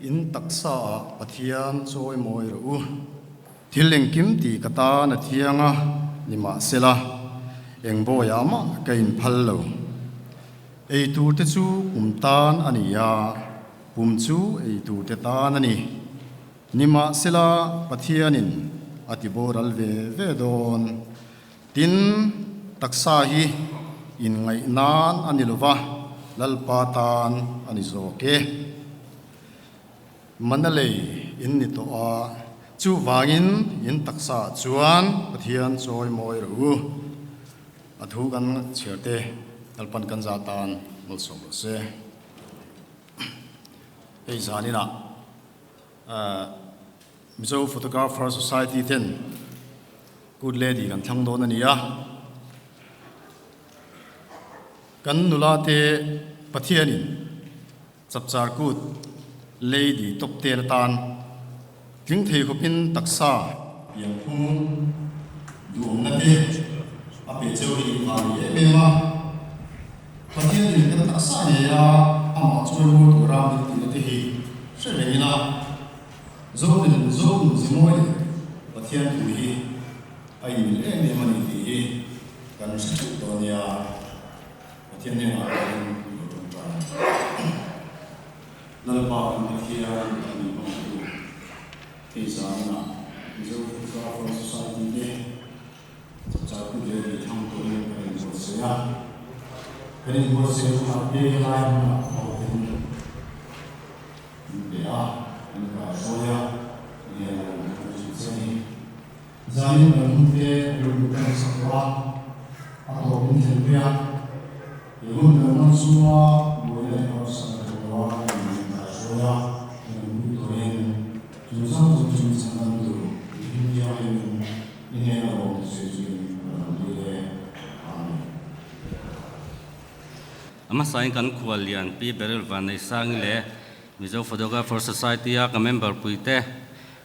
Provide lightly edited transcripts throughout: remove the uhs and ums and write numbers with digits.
In taksa ah Pathian chawi mawi rawh u. Thil engkim tih ka tan a thiang a, nimahsela, eng bawiah mah ka inphal lo. Ei tur te chu pum tan a ni a, pum chu ei tur te tan a ni. Nimahsela, Pathianin a ti boral ve ve dawn. Tin, taksa hi inngaih nan a ni lova, Lalpa tan a ni zawk e. Mana lei in ni tawh a, chuvangin in taksaah chuan Pathian chawi mawi rawh u. A thu kan chhiar te Lalpan kan za tan malsawm rawh se. Hei zaninah Mizo Photographer Society ten Good Lady kan thlang dawn a ni a. Kan nula te Pathianin Chapchar kut Lady top tel atan tling thei khawpin taksa pianphung duhawmna te a pe cheu hi a ni em em a. Pathianin kan taksa ngei a amah chawimawi tura min tihna te hi hre reng ila Zonin Zo Zimawi leh Pathian thu hi a inmil em em a ni tih hi kan hre theuh dawn nia. Pathian hnenah pawhin i lo tawngtai ang. Lalpa kan Pathian kan min hmangtu hei zaninah Mizo Photographer Society te chapchar kut leh tih thlang turin kan inbuatsaih a. Kan inbuatsaih hunah te helai hmunah hlawhtlin min pe a, min kaihruai a, lian lo kan hrilh che a ni. Zanin kan hun te rilru kan sak tawh a, a tawp in thlen pui a, he hun kan hman chhunga buaina leh harsatna ka tawh a, kan in kaihruai a, kan in pui turin chung zawng zawng chu min chhan tur i hlim thianghlim i hnena awm te sawi chu in ka lo dil e. Amen. A hmasain kan khual lian Pi Beryl Vanneihsangi leh Mizo Photographer Society a ka member puite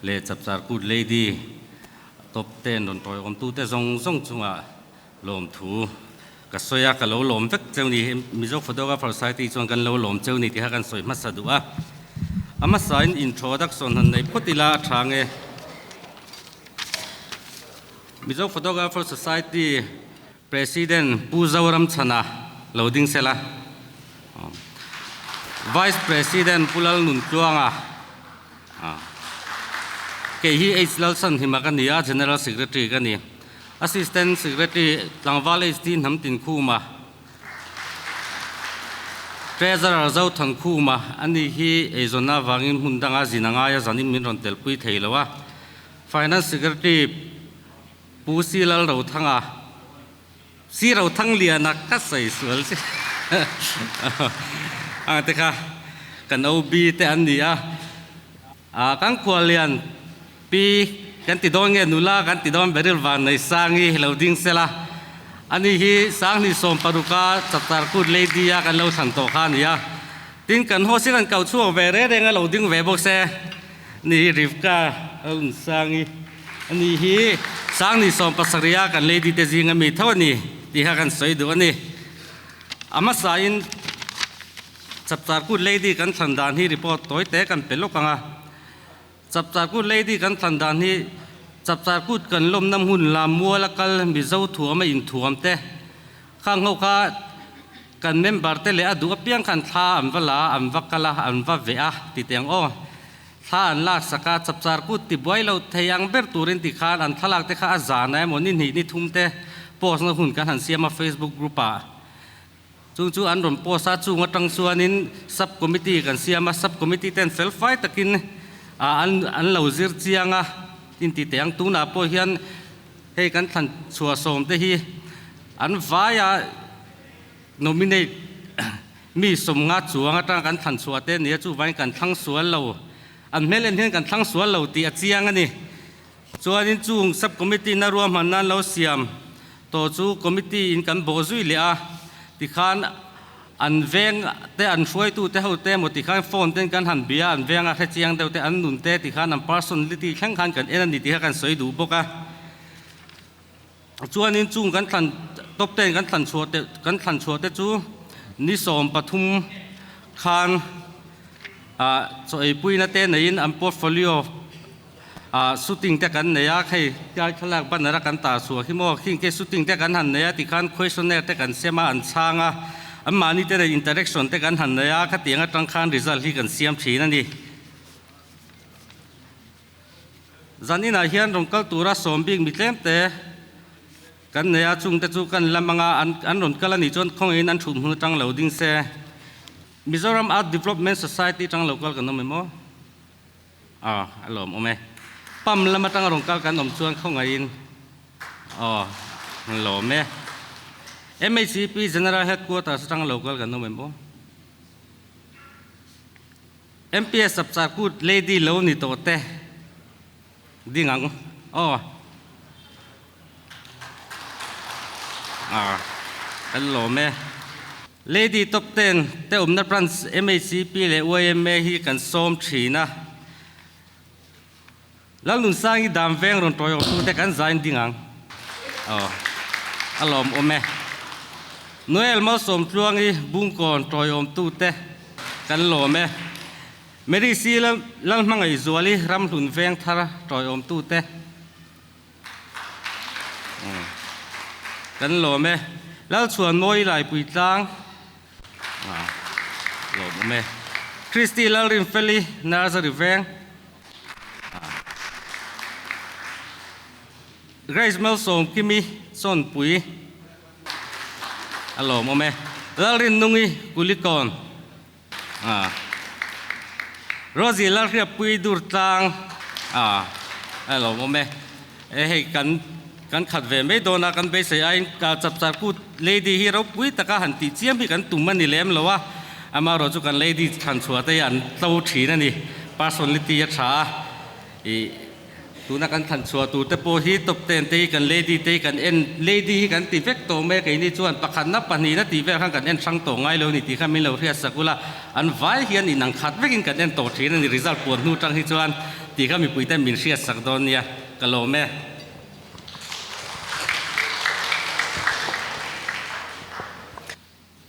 leh Chapchar Kut Lady top ten rawn tawiawm tute zawng zawng chungah lawmthu ka sawi a, ka lo lawm vek cheu ni. Mizo Photographer Society chuan kan lo lawm cheu ni tih kha kan sawi hmasa duh a. A hmasain introduction han nei phawt ila a tha nge. Mizo Photographer Society President Pu Zoramchhana lo ding sela, Vice President Pu Lalnuntluanga, kei hi H Lalsanhima ka ni a, General Secretary ka ni. Assistant Secretary Tlangval HD Hnamtinkhuma, Treasurer Zothankhuma, ani hi eizawnna avangin hmun danga zin a ngai a, zanin min rawn telpui thei lo a. Finance Secretary Pu Si Lal Rothanga, Si Rothangliana ka sawi sual che ang te kha kan OB te an ni a, ah kan khuallian Pi kan ti dawn nge nula kan ti dawn Beryl Vanneisangi lo ding sela, ani hi Sanghnih 16 a Chapchar Kut Lady a kan lo thlan tawh kha a ni a, tin kan host hi kan kau chhuak ve reng reng a lo ding ve bawk se. Ni hi Rivka Lalnsangi a ni hi Sangni 17 a kan lady te zinga mi tho a ni tih kha kan sawi duh a ni. A hmasain Chapchar Kut Lady kan thlan dan hi report tawi te kan pe lawk ang a. Chapchar Kut Lady kan thlan dan hi Chapchar Kut kan lawmna hmun lam mual a kal Mizo thuam a inthuam te khang ho kha Kan member te leh a duh apiang khan thla an va la a, an va kal a, an va veh a ti teh ang aw. Thla an lak sak a, chapchar kut ti buai lo thei ang ber turin ti khan an thlalak te kha a zan a emaw ni hnih ni thum te post na hun kan han siam a Facebook group ah. Chung chu an rawn post a, chung atang chuanin sub committee kan siam a, sub committee ten fel fai takin. Ah an an lo zir chiang a inti teh ang. Tunah pawh hian hei kan thlan chhuah sawm te hi an vaia nominate mi sawmnga chuang atanga kan thlan chhuah te nia chuvangin kan thlang sual lo. An hmel en hian kan thlang sual lo tih a chiang a ni. Chuanin chung sub committee na ruahman nan lo siam tawh chu committee in kan bawh zui leh a, tikhan an veng te an hruaitu te ho te emaw tikhan phone ten kan han bia an veng a hrechiang deuh te an nun te tikhan an personality thleng khan kan en a ni tih kha kan sawi duh bawk a. Chuanin chung kan thlan top ten kan thlan chhuah te kan thlan chhuah te chu ni 13 khan ah chaw eipuina te neiin an portfolio ah shooting te kan nei a, hei tlai thlalak banner a kan tah chhuah hi maw khing te shooting te kan han nei a tikhan questionnaire te kan sem a an chhang a, anmahni te nen interaction te kan han nei a, khatiang atang khan result hi kan siam thin a ni. Zan inah hian rawn kal tura sawm bik mi tlem te kan nei a, chungte chu kan lam anga an rawn kal a nih chuan khawngaihin an thut hmun atang lo ding se. Mizoram Art Development Society atang lo kal kan awm em aw? Aw, a lawm awm e. Pam lam atanga rawn kal kan awm chuan khawngaihin aw, an lawm e. MHCP General Headquarters atanga lo kal kan awm em aw? MPS Chapchar Kut Lady lo ni tawh te ding ang aw. Kan lawm e. Lady Top Ten te awmna branch MHCP leh YMA hi kan sawm thin a. Lalnunsangi dam veng rawn tawi awm tute kan zain ding ang. Aw, a lawm awm e. Noel Malsawmtluangi Bungkawn tawi awm tute kan lawm e. Mary C Lalhmangaihzuali Ramhlun veng thar tawi awm tute kan lawm e. Lalchhuanmawi Laipuitlang lawm awm e. Christy Lalrinfeli Nursery veng. Grace Malsawmkimi Chawnpui a lawm awm e. Lalrinnungi Kulikawn Rosie Lalhriatpui Durtlang a lawm awm e. Hei kan kan khat ve mai dawn a, kan beisei aiin Chapchar Kut Lady hi ropui taka han tih chiam hi kan tum a ni lem lo a, amaherawhchu kan Lady thlan chhuah te hi an tlo thin a ni, personality a tha a, ih tuna kan thlan chhuah tur te pawh hi top ten te hi kan Lady te hi kan en, Lady hi kan ti vek tawh mai a, keini chuan pakhatna pahnihna tih vel khan kan en hrang tawh ngai lo a ni tih kha min lo hriat sak ula, an vai hian inang khat vekin kan en tawh thin a ni, result puan hnu tang hi chuan tih kha mipui ten min hriat sak dawn nia, ka lawm e.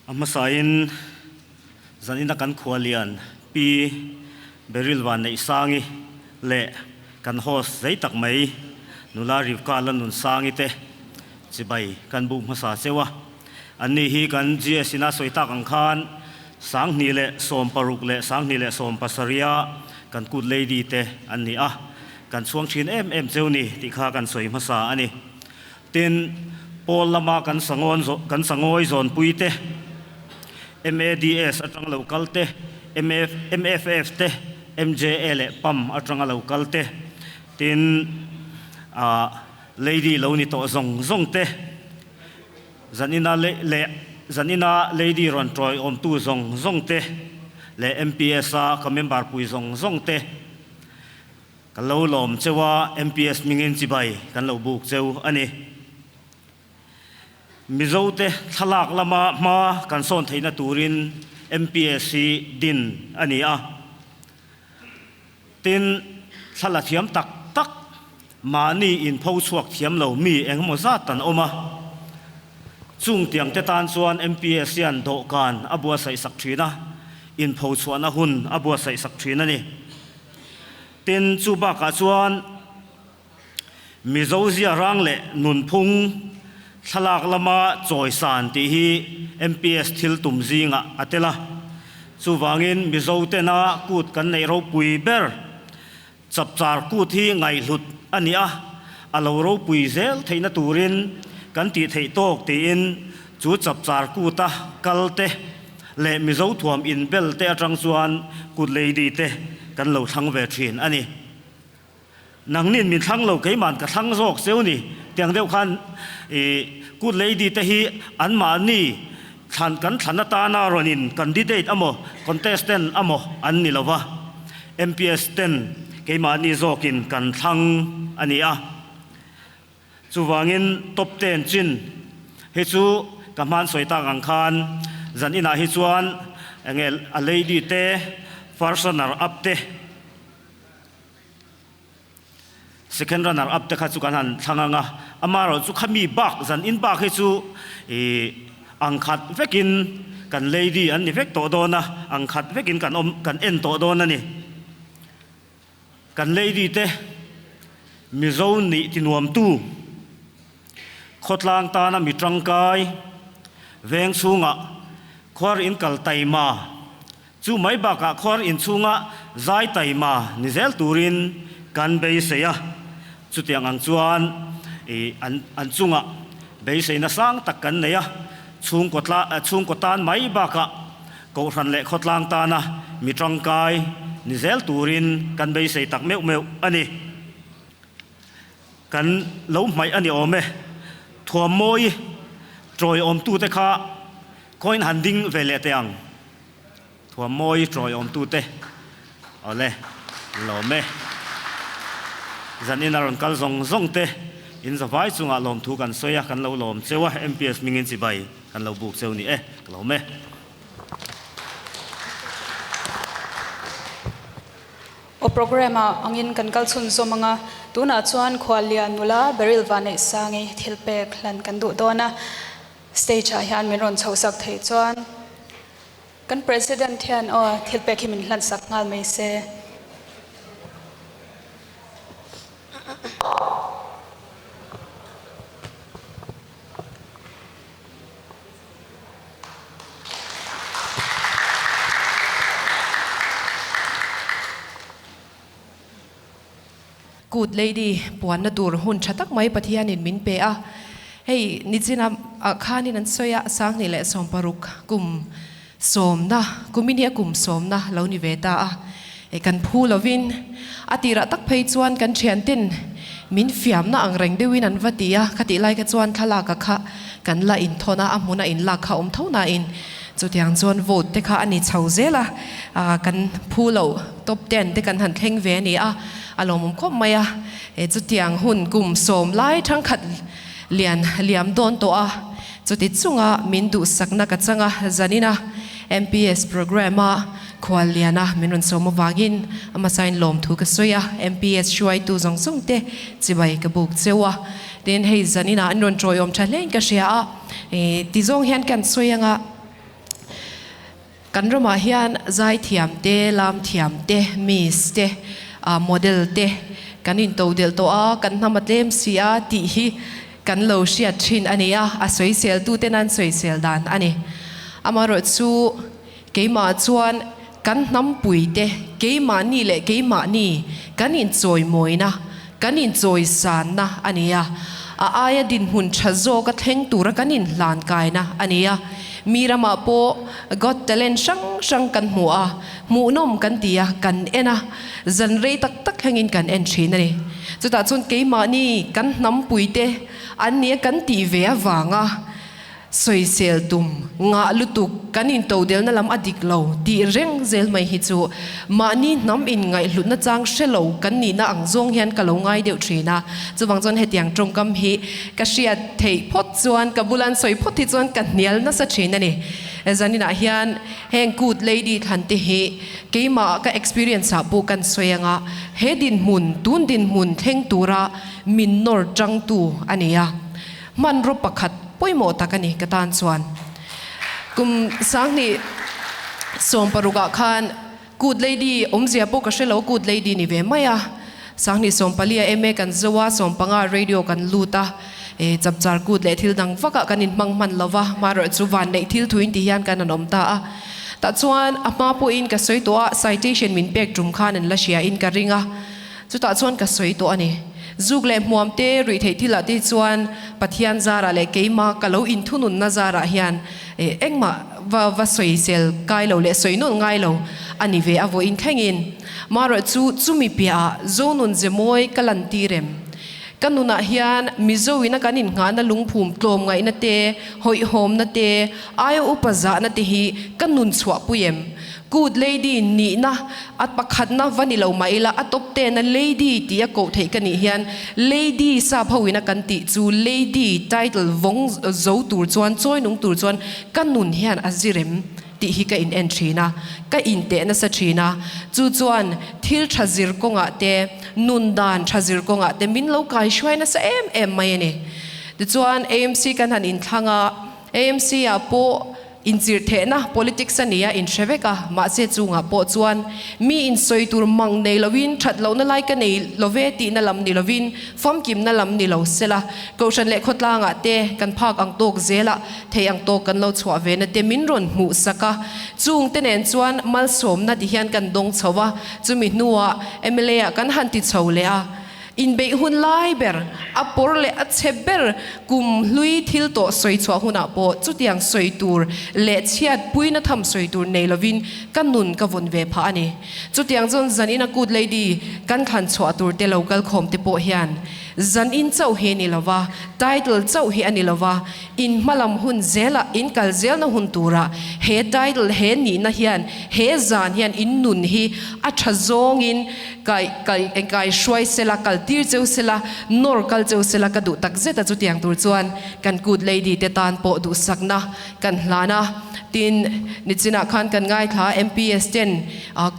A hmasain zanina kan khua lian Pi Beryl Vanneihsangi leh kan host zei tak mai nula Rivka Lalnunsangi te chibai kan buk hmasa cheu a. Anni hi kan GS ina sawi tak ang khan 2016 leh 2017 a kan kut lady te an ni a. Kan chhuang thin em em cheu ni tih kha kan sawi hmasa a ni. Tin, pawl lama kan sangawn kan sangawi zawnpui te, MADS atanga lo kal te, MFF te, MJA leh pam atanga lo kal te, tin, ah, lady lo ni tawh zawng zawng te, zanina leh zanina lady rawn tawi awmtu zawng zawng te leh MPS a ka member pui zawng zawng te, Kan lo lawm cheu a, MPS hmingin chibai kan lo buk cheu a ni. Mizote thlalak lama hma kan sawn theihna turin MPS hi din a ni a. Tin, thlala thiam tak tak mahni inpho chhuak thiam lo mi engemaw zat an awm a. Chung tiangte tan chuan MPS hian dawhkan a buatsaih sak thin a, inpho chhuahna hun a buatsaih sak thin a ni. Tin, chu bakah chuan Mizo zia rang leh nunphung thlalak lama chawisan tih hi MPS thil tum zingah a tel a. Chuvangin Mizo tena kut kan neih ropui ber Chapchar kut hi ngaihhlut a ni a, a lo ropui zel theihna turin kan tih theih tawk tiin chu Chapchar kuta kal te leh Mizo thuam inbel te atang chuan kut lady te. kan lo thlang ve thin a ni. Nangnin min thlang lo keiman ka thlang zawk cheu ni tiang deuh khan i Good Lady te hi anmahni thlan kan thlan atana rawn in candidate amaw contestant amaw an ni lova MPS ten keimahni zawkin kan thlang a ni a. Chuvangin top ten chin hi chu ka hman sawi tak ang khan zan inah hi chuan enge a lady te first runner up te Second runner up te kha chu kan han thlang ang a, amaherawh chu khami bak zan in bak hi chu ih ang khat vekin kan lady an ni vek tawh dawn a, ang khat vekin kan awm kan en tawh dawn a ni. Kan lady te Mizo nih ti nuamtu khawtlang tana mi tangkai veng chhungah khuar in kal taima Chu mai bakah khuar inchhunga zai taima ni zel turin kan beisei a, chutiang ang chuan ih an an chungah beiseina sang tak kan nei a, chhungkaw tla chhungkaw tan mai bakah Kohhran leh khawtlang tana mi tangkai ni zel turin kan beisei tak meuh meuh a ni. Kan lo hmaih a ni awm e. Thuam mawi tawiawmtute kha khawiin han ding ve leh teh ang. Thuam mawi tawiawmtute awle lawm e. Zanin a rawn kal zawng zawng te in zavai chungah lawmthu kan sawi a, kan lo lawm cheu a, MPS hmingin chibai kan lo buk cheu ni e, ka lawm e. Aw programme ah angin kan kal chhunzawm ang a, tunah chuan Khuallian nula Beryl Vaneihsangi thil pek hlan kan duh dawn a, stage ah hian min rawn chhohsak theih chuan kan President hian aw thil pek hi min hlansak nghal mai se. Good Lady puanna tur hun tha tak mai Pathianin min pe a. Hei nichina ah khanin an sawi a, 2016 kum sawmna, kumin hi a kum sawmna lo ni ve ta a. Kan phu lovin a tirah tak phei chuan kan thianten min fiamna ang reng deuhin an va ti a, khatih lai kha chuan thlalaka kha kan la inthawn a, a hmuna inlak kha awm tho nain chutiang chuan vote te kha a ni chho zel a, kan phu loh top ten te kan han thleng ve a ni a, a lawmawm khawp mai a, chutiang hun kum sawm lai thangkhat lian liam dawn tawh a, chuti chunga min duhsakna ka chang a, zanina MPS programme a Khualliana min rawn sawm avangin a hmasain lawmthu ka sawi a, MPS hruaitu zawng zawng te chibai ka buk cheu a, tin hei zaninah an rawn tawiawm tha hlein ka hria a, ti zawng hian kan sawi anga kan ramah hian zaithiam te, lamthiam te, miss te, model te kan into delh tawh a, kan hnam a tlem si a tih hi kan lo hriat thin a ni a, a sawiseltu ten an sawisel dan a ni. Amaherawhchu Keimah chuan kan hnampuite keimahni leh keimahni kan inchawimawina, kan inchawisanna a ni a. A aia dinhmun tha zawka thleng tura kan inhlankaina a ni a. Mi ramah pawh Got Talent hrang hrang kan hmu a, hmuhnawm kan ti a, kan en a, zan rei tak tak thlengin kan en thin a ni. Chutah chuan keimahni kan hnampuite an nia kan tih ve avanga, Sawisel tum, ngah lutuk, kan intodelna lam a dik lo tih reng zel mai hi chu mahni hnam inngaihhlutna chang hre lo kan nihna ang zawng hian ka lo ngai deuh thin a. Chuvang chuan hetiang tawngkam hi ka hriat theih phawt chuan ka bula an sawi phawt hi chuan ka hnial nasa thin a ni. Zaninah hian heng Good Lady thlan te hi keimah ka experience ah pawh kan sawi anga he dinhmun, tun dinhmun thleng tura min nawr tangtu a ni a. Hmanraw pakhat pawimawh tak a ni ka tan chuan. Kum 2016 ah khan Good Lady awmzia pawh ka hre lo, Good Lady ni ve mai a. 2014 ah MA kan zo a, 15 ah radio kan lut a, e chapchar kut leh thil dang vak ah kan inhmang hman lo va, hmarawh chu van neih thil thuin ti hian kan han awm ta a. Tah chuan a hma pawhin ka sawi tawh a, citation min pek tum khan an la hria in ka ring a, chutah chuan ka sawi tawh a ni. Zuk leh hmuam te ruih theih thil ah te chuan Pathian zarah leh keimah ka lo inthununna zarah hian engmah va va sawisel kai lo leh sawi nawlh ngai lo a ni ve a vawiin thlengin. Marawh chu chumi piah ah Zonun Zemawi ka lan tir em? Ka nunah hian Mizo ina kan inngahna lungphum tlawmngaihna te, hawihhawmna te, aia upa zahna te hi ka nun chhuahpui em? Good lady nihna a pakhatna va ni lo mah ila a top tena lady tih a koh theih ka nih hian lady sap ho ina kan tih chu lady title vawng zo tur chuan chawi nung tur chuan ka nun hian a zir em tih hi ka in en thin a, ka inteh nasa thin a, chu chuan thil tha zir kawngah te nun dan tha zir kawngah te min lo kai hruai nasa em em mai a ni. Tichuan AMC kan han inthlang a, AMC ah pawh Inchirhthehna, politics, a nia inhre vek a, mahse chungah pawh chuan mi insawi tur mang nei lovin that lohna lai ka nei love tihna lam ni lovin famkimna lam ni lo sela, Kohhran leh khawtlangah te kan phak ang tawk zelah thei ang tawk kan lo chhuah ve na te min rawn hmuh sak a, chung te nen chuan malsawmna ti hian kan dawng chho a, chumi hnuah mla ah kan han ti chho leh a. Inbeih hun lai ber, a pawr leh a chhe ber kum hlui thil tawh sawi chhuah hunah pawh chutiang sawi tur leh chhiat puina tham sawi tur nei lovin ka nun ka vawn ve phah a ni. Chutiang chuan zanin a Good Lady kan thlan chhuah tur te lo kal khawm te pawh hian zanin chauh hi a ni lova, title chauh hi a ni lova, in hmalam hun zelah, in kal zelna hun turah he title, he nihna hian, he zan hian in nun hi a tha zawngin Kai, kai, engkai hruai sela, kal tir cheu sela, nawr kal cheu sela ka duh tak zet a chutiang tur chuan kan Good Lady te tan pawh duhsakna kan hlan a. Tin, nichinah khan kan ngaithla MPS ten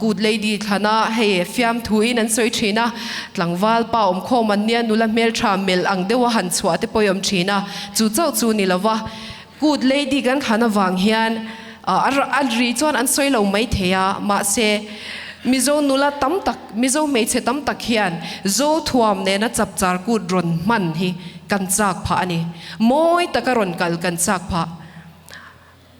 Good Lady thlana hei fiamthu in an sawi thin a, tlangval pa awmkhawm an nia nula hmeltha melh ang deuha han chhuah te pawh i awm thin a, chu chauh chu ni lova Good Lady kan thlan avang hian a ri chuan an sawi lo mai thei a, mahse Mizo nula tam tak, Mizo hmeichhe tam tak hian Zo thuam nena chapchar kut rawn hman hi kan chak phah a ni. Mawi taka rawn kal kan chak phah.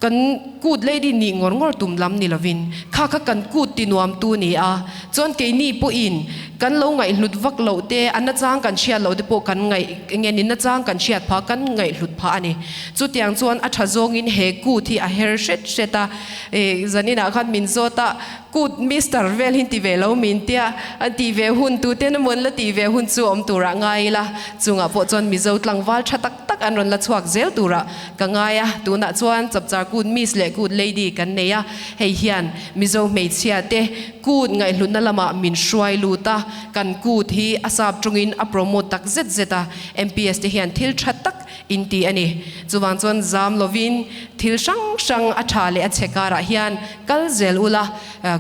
Kan Good Lady nih ngawr ngawr tum lam ni lovin kha kha kan kut ti nuamtu ni a, chuan keini pawhin kan lo ngaihhlut vak loh te, a nachang kan hriat loh te pawh kan ngaih nge ni nachang kan hriat phah, kan ngaihhlut phah a ni. Chutiang chuan a tha zawngin he kut hi a her hret hret a, e zaninah khan min zawt a, kut mister vel hi ti ve lo min tia, an tih ve hun tu ten emaw an la tih ve hun chu awm turah ngai ila, chungah pawh chuan Mizo tlangval tha tak tak an rawn la chhuak zel turah ka ngai a, tunah chuan chapchar kut miss leh kut lady kan nei a, hei hian Mizo hmeichhia te kut ngaihhlutna lamah min hruai lut a, kan kut hi a sap tungin a promote tak zet zet a, MPS te hian thil tha tak in ti a ni. Chuvang chuan zam lovin thil hrang hrang a tha leh a chhe karah hian kal zel ula,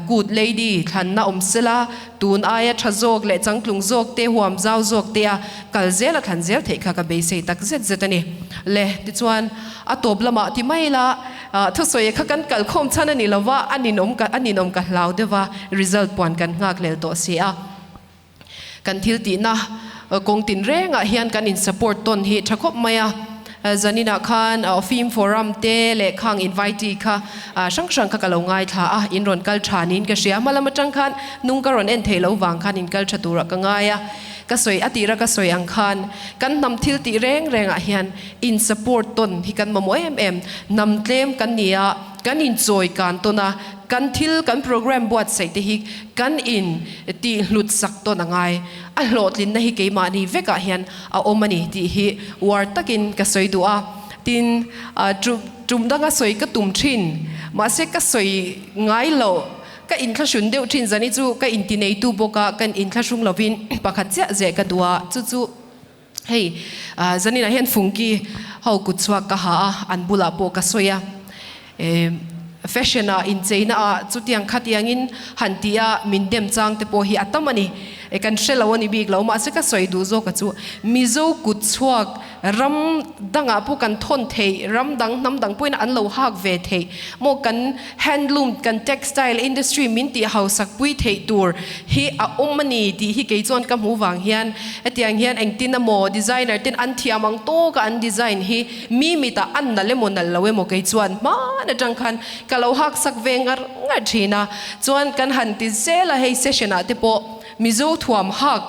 kut lady thlanna awm sela, tun aia tha zawk leh changtlung zawk te, huam zau zawk te a kal zel a thlan zel theih kha ka beisei tak zet zet a ni. Le tichuan a tawp lamah ti mai ila, Thusawi kha kan kalkhawm chhan a ni lo va, a ninawm ka a ninawm ka hlau deuh va, result puan kan nghak lel tawh si a. Kan thil tihna kawng tin rengah hian kan in support tawn hi tha khawp mai a. Zaninah khan Film Forum te leh khang invitee kha hrang hrang kha ka lo ngaithla a, in rawn kal tha niin ka hria. Hma lam atang khan nung ka rawn en theih lo vang khan in kal tha turah ka ngai a. Ka sawi a tira ka sawi ang khan kan hnam thil tih reng rengah hian In support tawn hi kan mamawh em em. Hnam tlem kan ni a, kan in chawi kan tawn a, kan thil kan program buatsaih te hi kan in tih hlut sak tawn a ngai. A hlawhtlinna hi keimahni vekah hian a awm a ni tih hi uar takin ka sawi duh a. Tin, tum danga sawi ka tum thin, mahse ka sawi ngai loh, ka inthlahrun deuh thin zan hi chu ka intineitu bawk a, kan inthlahrung lovin pakhat chiah zeh ka duh a, chu chu. Hei, zaninah hian Fungki ho kut chhuak ka ha a, an bulah pawh ka sawi a. Fashion ah, incheina ah chutiang khatiangin han tih a min dem chang te pawh hi a tam a ni. Kan hre lo a ni bik lo, mahse ka sawi duh zawk a chu Mizo kut chhuak ram dangah pawh kan thawn theih, ram dang, hnam dang pawhin an lo hak ve theih maw kan handloom, kan textile industry min tih hausak pui theih tur hi a awm a ni tih hi kei chuan ka hmuh vang hian hetiang hian engtin emaw designer ten an thiam ang tawka an design hi mi mitah an nalh emaw nalh lo emaw kei chuan hman atang khan ka lo hak sak ve ngar ngar thin a, chuan kan han ti zel a hei session ah te pawh Mizo thuam hak.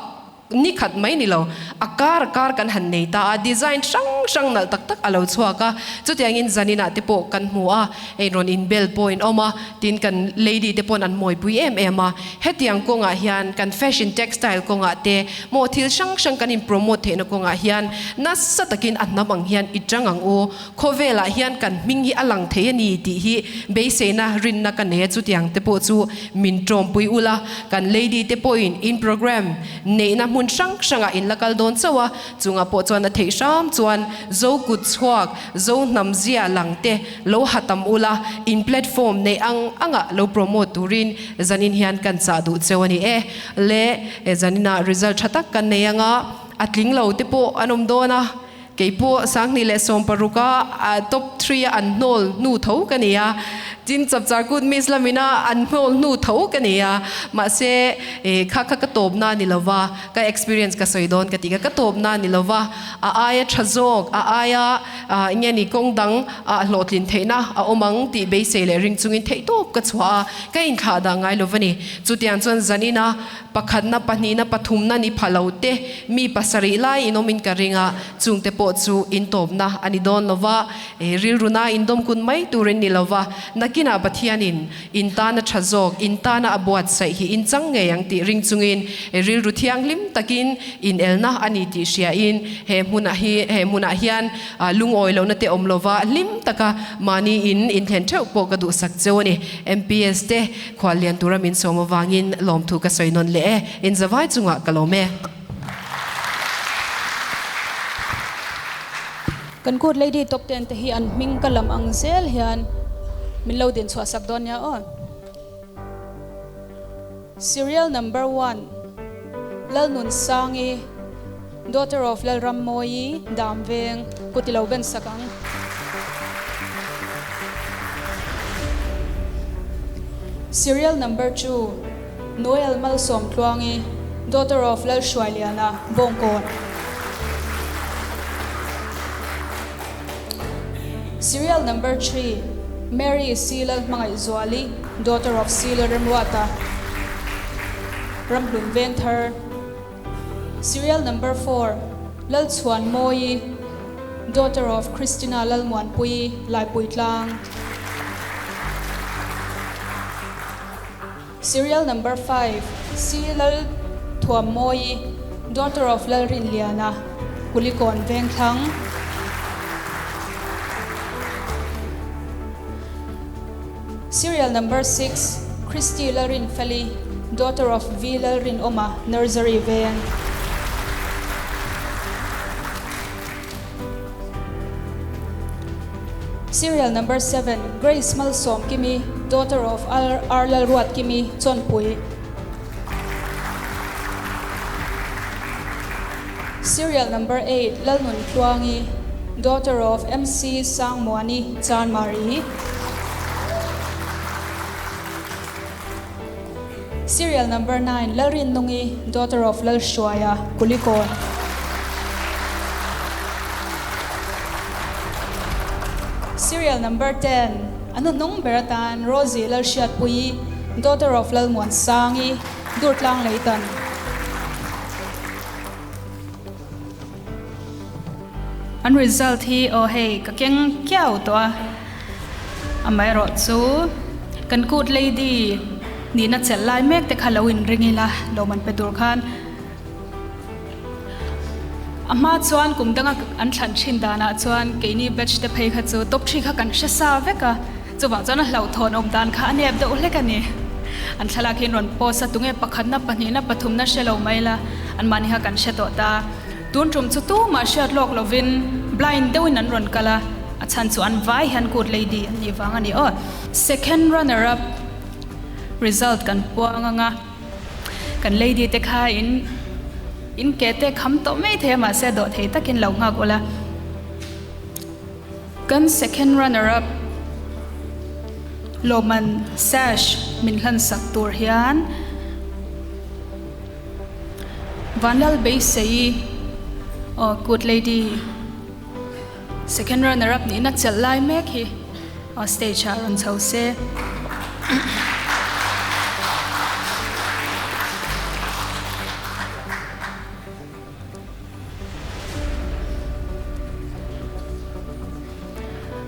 Ni khat mai ni lo, a kar a kar kan han nei ta a, design hrang hrang nalh tak tak a lo chhuak a, chutiangin zaninah te pawh kan hmu a, hei rawn inbel pawh in awm a, tin kan lady te pawn an mawipui em em a, hetiang kawngah hian kan fashion textile kawngah te maw thil hrang hrang kan in promote theihna kawngah hian nasa takin a hnam ang hian i tang ang u, khawvelah hian kan hming hi a lang thei a ni tih hi beiseina rinna ka nei a, chutiang te pawh chu min tawmpui ula, kan lady te pawhin in program neihna hmun hrang hrangah in la kal dawn chauh a, chungah pawh chuan a theih hram chuan zo kut chhuak, zo hnam zia lang te lo ha tam ula, in platform neih ang angah lo promote turin zanin hian kan chah duh cheu a ni e. Le zaninah result tha tak kan nei anga a tling lo te pawh an awm dawn a. Kei pawh 2016 a top three a an hnawl hnu tho ka ni a, tin Chapchar Kut Miss lamina an hnawl hnu tho ka ni a, mahse kha kha ka tawpna a ni lo va, ka experience ka sawi dawn ka ti kha ka tawpna a ni lo va, a aia tha zawk, a aia nge ni kawng dang ah hlawhtlin theihna a awm ang tih beisei leh ring chungin theihtawp ka chhuah a, ka inthlah dah ngai lo va ni. Chutiang chuan zanina Pakhatna, pahnihna, pathumna ni pha lo te, mi pasarih lai in awmin ka ring a, chungte pawh chu in tawpna a ni dawn lo va, rilruna in dawmkun mai turin ni lo va, nakinah Pathianin in tana tha zawk, in tana a buatsaih hi in chang ngei ang tih ring chungin rilru thianghlim takin in elna a ni tih hriain he hmunah hi he hmunah hian lungawi lohna te awm lo va, hlim taka mahni in inthlen theuh pawh ka duhsak cheu a ni. MPS te. Khual lian tura min sawm avangin lawmthu ka sawi nawn leh e, inzavai chungah ka lawm e. Kan Good Lady top ten te hi an hming ka lam ang zel hian min lo din chhuah sak dawn nia aw. Serial number one Lalnunsangi, daughter of Lalrammawi, Damveng, kut i lo ben sak ang. Serial number two, Noel Malsawmtluangi, daughter of Lalhruailiana, Bawngkawn. Serial number three, Mary C Lalhmangaihzuali, daughter of C Lalremruata, Ramhlun Vengthar. Serial number four, Lalchhuanmawii, daughter of Christina Lalmuanpuii, Laipuitlang. Serial number five, C Lalthuammawii, daughter of Lalrinliana, Kulikawn Vengthlang. Serial number six, Christy Lalrinfeli, daughter of V Lalrinawma, Nursery Veng. Serial number seven, Grace Malsawmkimi, daughter of R Lalruatkimi, Chawnpui. Serial number eight, Lalnuntluangi, daughter of MC Sangmuani, Chanmari. Serial number nine, Lalrinnungi, daughter of Lalhruaia, Kulikawn. Serial number 10, a hnuhnung ber atan Rosie Lalhriatpuii, daughter of Lalmuansangi, Durtlang Leitan. An result hi aw hei ka keng kiau tawh a, amaherawh chu kan kut lady nihna chelh lai mek te kha lo inring ila lawm an pe tur khan a hma chuan kum danga an thlan thin danah chuan keini batch te phei kha chu top three kha kan hre sa vek a. Chuvang chuan a hlauhthawn awm dan kha a nep deuh hlek a ni. An thlalak hian rawn post a, tunge pakhatna, pahnihna, pathumna hre lo mai la, anmahni kha kan hre tawh ta. Tun tum chu tumah hriat lawk lovin blind deuhin an rawn kal a, a chhan chu an vai hian good lady an nih vang a ni aw. Second runner up result kan puang ang a, kan lady te kha in in ke te kham tawh mai thei a mahse a dawh thei takin lo nghak ula. Kan second runner up Lawman sash min hlan sak tur hian Vanlal Beisei aw good lady second runner up nihna chelh lai mek hi aw stage ah rawn chho se.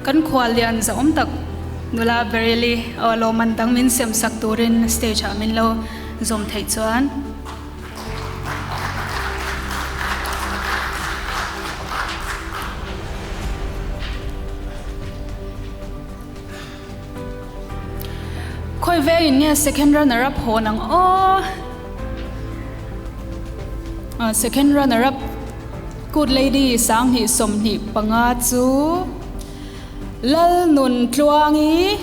Kan khuallian zahawm tak nula Beryl-i aw lawmman dang min sem sak turin stage ah min lo zawm theih chuan. Khawi vengin nge second runner up hawn ang aw? Second runner up Good Lady 20 25 chu Lalnuntluangi.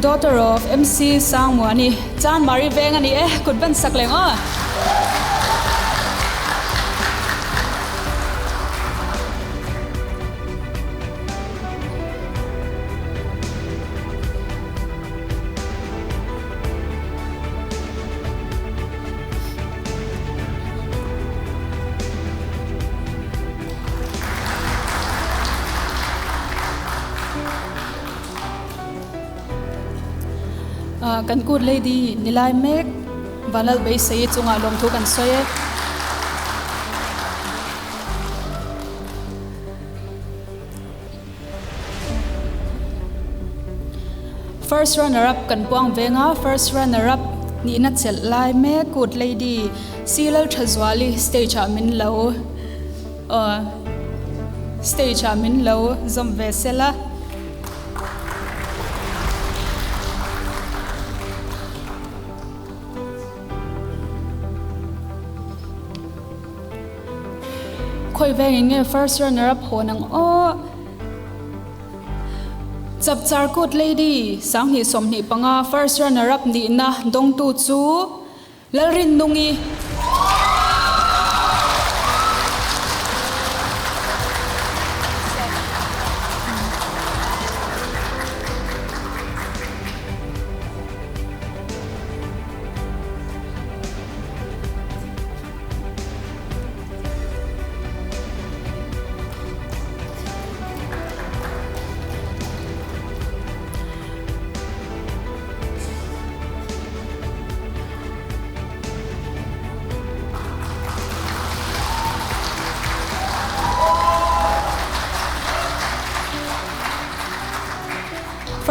Daughter of MC Sangmuani, Chanmari veng a ni e, kut ban sak leng aw. Kan Good Lady nilai mek Vanlal Beisei chungah lawmthu kan sawi e. First runner up kan puang veng a, first runner up nihna chelh lai mek Good Lady Si Lalthazuali stage ah min lo aw stage ah min lo zawm ve sel a. Khawi vengin nge first runner up hawn ang aw? Chapchar Kut Lady 2025 first runner up nihna dawngtu chu Lalrinnungi.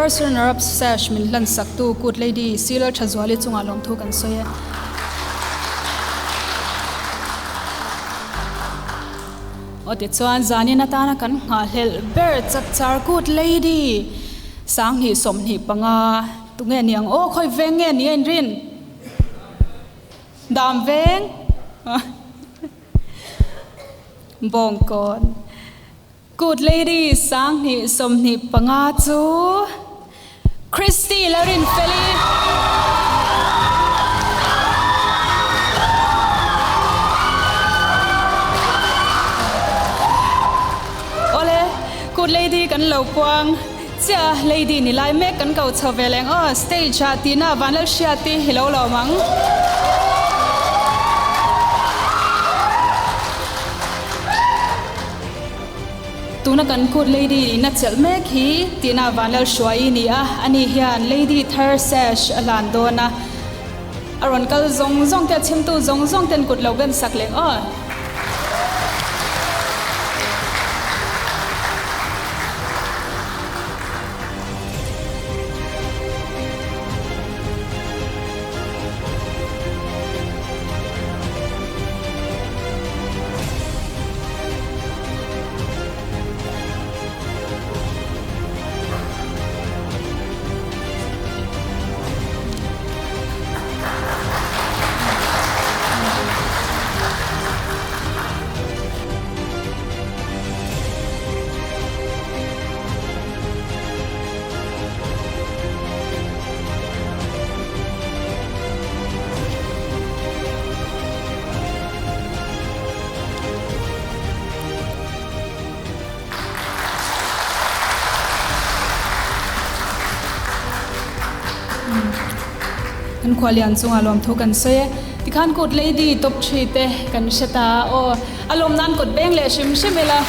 First runner up sash min hlan saktu Good Lady Sila Thazuali chungah lawmthu kan sawi e. Aw tichuan zanin atana kan nghahhlelh ber chapchar Good Lady 2025 tunge niang aw khawi veng nge ni a inrin? Dam veng? Bawngkawn. Good Lady 2025 chu Christy Lalrinfeli. Awle, Good Lady kan lo puang chiah a, Lady ni lai mek kan ko chho ve leng aw, stage ah tina Vanlalhriati hi lo lawm ang. Tuna kan kut Lady in a chelh mek hi tihna Vanlalhruai i ni a, ani hian Lady thar sash a hlan dawn a, a rawn kal zawng zawng te a chhimtu zawng zawng ten kut lo ben sak leh aw. Kan khualian chungah lawmthu kan sawi e. Tikhan kut lady top thi te kan hre ta a aw. A lawm nan kut beng leh hrim hrim ila.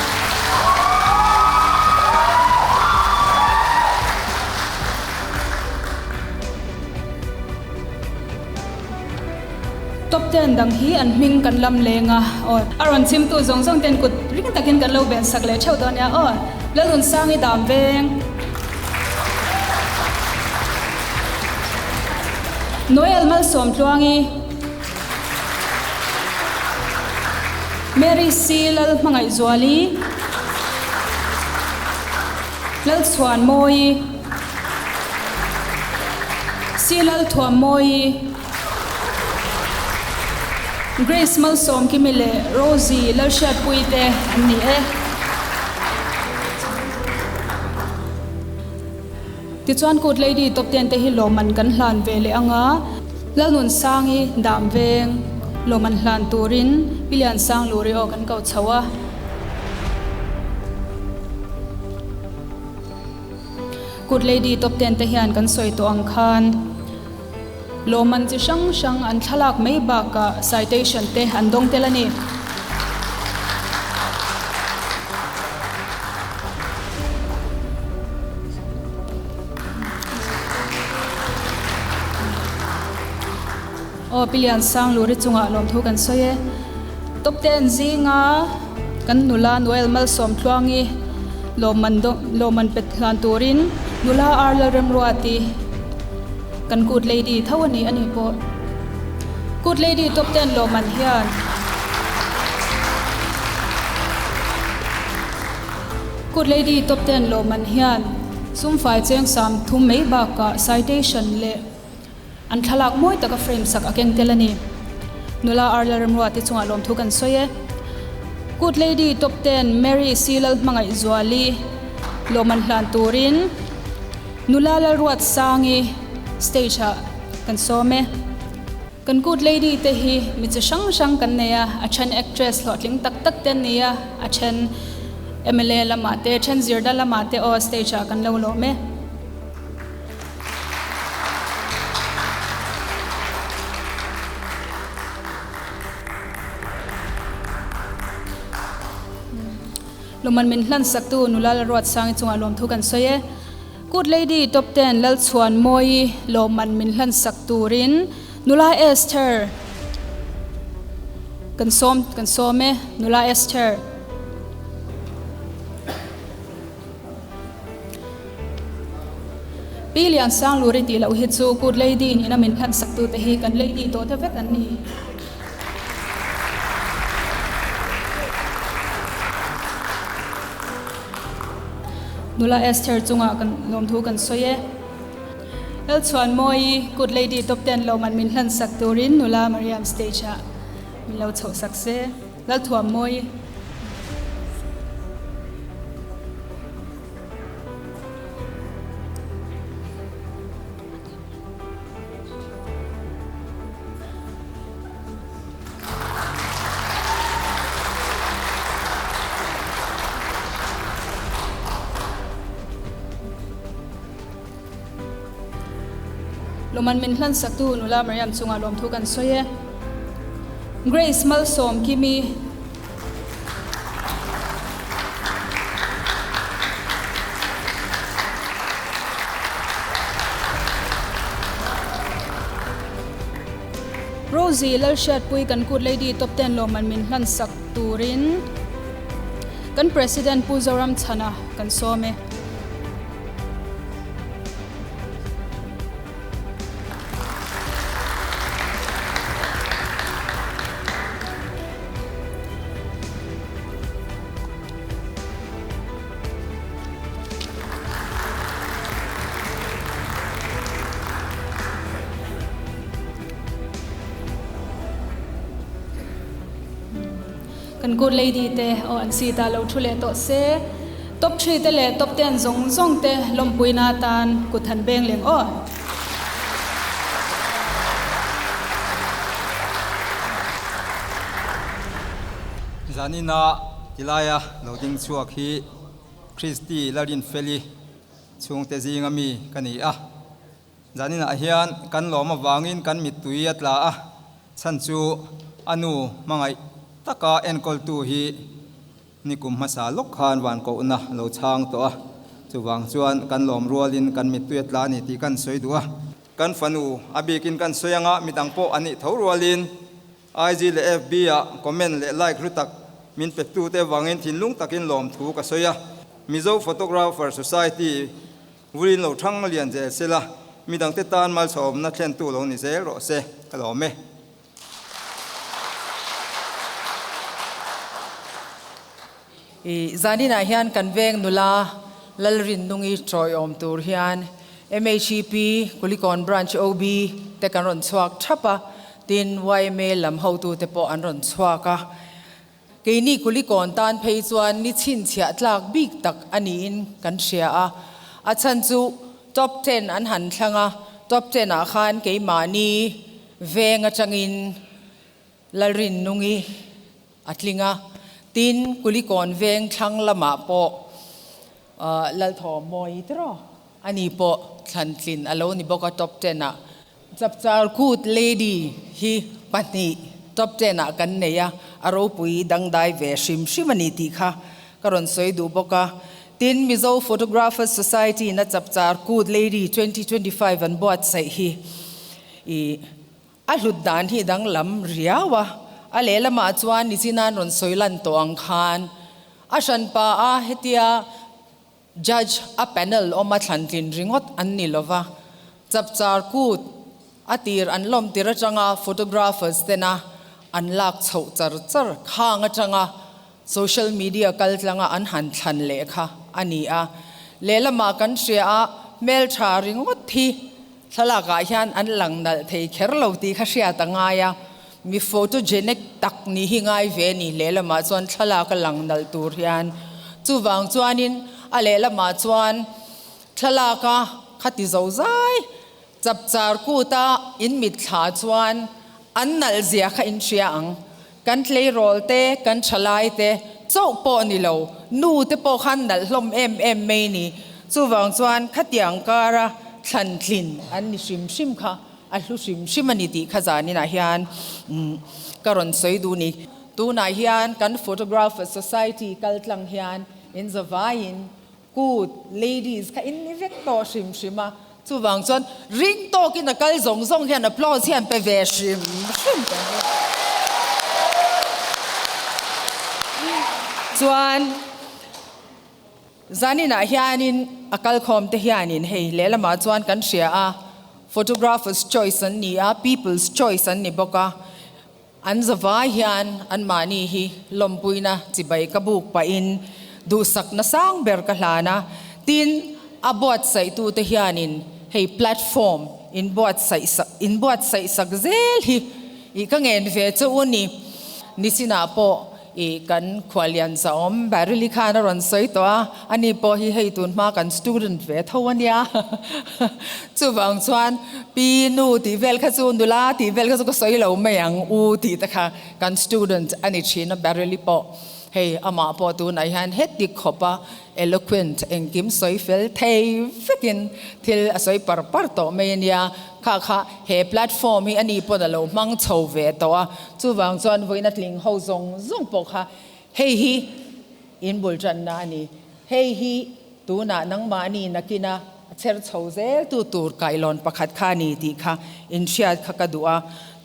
Top ten dang hi an hming kan lam leng a aw. A rawn chhimtu zawng zawng ten kut ring takin kan lo ben sak leh theuh dawn nia aw. Lalhunsangi dam veng. Noel Malsawmtluangi. Mary C Lal Hmangaihzuali. Lalchhuanmawii. C Lalthuammawii. Grace Malsawmkimi leh Rosie Lalhriatpuii te an ni e. Tichuan Kut Lady Top Ten te hi lawmman kan hlan ve leh ang a, Lalnunsangi dam veng lawmman hlan turin Pi Liansang Luri aw kan ko chho a. Kut Lady Top Ten te hian kan sawi tawh ang khan Lawmman chi hrang hrang an thlalak mai bakah citation te an dawng tel a ni. Aw Pi Liansang Luri chungah lawmthu kan sawi e. Top ten zinga kan nula Noel Malsawmtluangi lawmman lawmman pet hlan turin nula Ar Lalremruati Kan Good Lady tho a ni a ni pawh. Good Lady top ten lawmman hian Good Lady top ten lawmman hian sumfai cheng sam thum mai bakah citation leh an thlalak mawi taka frame sak a keng tel a ni. Nula Arla Remruati chungah lawmthu kan sawi e. Good Lady top ten Mary Silal Hmangaihzuali lawmman hlan turin Nula Lalruatsangi stage ah kan sawm e. Kan Good Lady te hi mi chi hrang hrang kan nei a, a then actress hlawhtling tak tak te an ni a, a then mla lamah te, a then zirna lamah te aw stage ah kan lo lawm e. Lawmman min hlansaktu Nula Lalruatsangi chungah lawmthu kan sawi e. Good Lady Top Ten Lalchhuanmawii lawmman min hlansak turin Nula Esther kan sawm kan sawm e Nula Esther. Pi Liansang Luri tih loh hi chu Good Lady nihna min hlansak tute hi kan lady tawh te vek an ni. Nula Esther chungah kan lawmthu kan sawi e. Lalchhuanmawii Good Lady Top Ten lawmman min hlansak turin Nula Mariam stage ah min lo chhoh sak se. Lalthuammawii. Lawmman min hlansaktu nula Mariam chungah lawmthu kan sawi e. Grace Malsawm Kimi. Rosie Lalhriatpui kan Good Lady Top Ten lawmman min hlansak turin kan President Pu Zoramchhana kan sawm e. Kan good lady te aw an seat ah lo thu leh tawh se. Top three te leh top ten zawng zawng te lawmpuina atan kut han beng leng aw. Zanina tilaia lo ding chhuak hi Christy Larinfeli chhungte zinga mi ka ni a. Zaninah hian kan lawm avangin kan mittui a tla a, chhan chu a nu hmangaih taka enkawltu hi Nikum hmasa lawk khan van kohna lo chhang tawh a, chuvang chuan kan lawm rualin kan mittui a tla a ni tih kan sawi duh a. Kan fanu a bikin kan sawi anga midang pawh an nih tho rualin IG leh FB ah comment leh like hlu tak min pe tute vangin thinlung takin lawmthu ka sawi a. Mizo Photographer Society Vulin lo thang lian zel sela, midangte tan malsawmna thlentu lo ni zel rawh se, ka lawm e. I zaninah hian kan veng nula Lalrinnungi tawiawm tur hian MHEP Kulikawn Branch OB te kan rawn chhuak thap a, tin yma lam hotute pawh an rawn chhuak a. Keini Kulikawn tan phei chuan ni chhinchhiah tlak bik tak a niin kan hria a, a chhan chu Top Ten an han thlang a, Top Ten ah khan keimahni veng atangin Lalrinnungi a tling a, tin Kulikawn veng thlang lamah pawh Lalthawmawi tiraw ani pawh thlantlin a lo ni bawk a Top Ten ah. Chapchar Kut Lady hi pahnih Top Ten ah kan nei a, a ropui dangdai ve hrim hrim a ni tih kha ka rawn sawi duh bawk a. Tin, Mizo Photographers Society in a Chapchar Kut Lady 2025 an buatsaih hi i a hlut dan hi danglam riau a, a lehlamah chuan nichinan rawn sawi lan tawh ang khan a hranpa a hetia Judge a panel awma thlantlin ringawt an ni lova, chapchar kut a tir an lawm tir atanga photographers tena an lak chhoh char char khang atanga social media kal tlanga an han thlan leh kha a ni a. Lehlamah kan hria a, hmeltha ringawt hi thlalakah hian an lang nalh thei kher lo tih kha hriat a ngai a, mi photogenic tak nih hi ngai ve a ni. Lehlamah chuan thlalak a lang nalh tur hian chuvang chuanin a lehlamah chuan thlalak a khati zo zai chapchar kuta in mitthla chuan an nalh zia kha in hria ang. Kan tleirawl te, kan thalai te chauh pawh ni lo, nu te pawh khan nalh hlawm em em mai ni. Chuvang chuan khatiang kara thlan tlin an ni hrim hrim kha a hlu hrim hrim a ni tih kha zaninah hian ka rawn sawi duh ni. Tunah hian kan Photographer Society kal tlang hian in zavaiin Kut, ladies, kha in ni vek tawh hrim hrim a, chuvang chuan ring tawkin a kal zawng zawng hian applause hian pe ve hrim hrim ta hi. Chuan zaninah hianin a kalkhawm te hianin hei lehlamah chuan kan hria a, photographer's choice an ni a, people's choice an ni bawk a, An zavai hian anmahni hi lawmpuina chibai ka buk pahin duhsakna sang ber ka hlan a, tin a buatsaihtute hianin hei platform inbuatsaih sak inbuatsaih sak zel hi ih ka ngen ve che u ni. Nichinah pawh Ih kan khuallian zahawm Baryli khan a rawn sawi tawh a, ani pawh hi hei tun hma kan student ve tho a nia. Chuvang chuan pi nu tih vel kha chu nula tih vel kha chu ka sawi lo mai ang u tih te kha kan student a ni thin a Baryli pawh hei amah pawh tunah hian heti khawp a eloquent engkim sawi fel thei vekin thil a sawi par par tawh mai a nia. Kha kha he platform hi ani pawn a lo hmang chho ve tawh a, chuvang chuan vawiin a tling ho zawng zawng pawh kha hei hi in bul tanna a ni. Hei hi tunah nangmahni nakina a chher chho zel tu tur kailawn pakhat kha a ni tih kha in hriat kha ka duh a.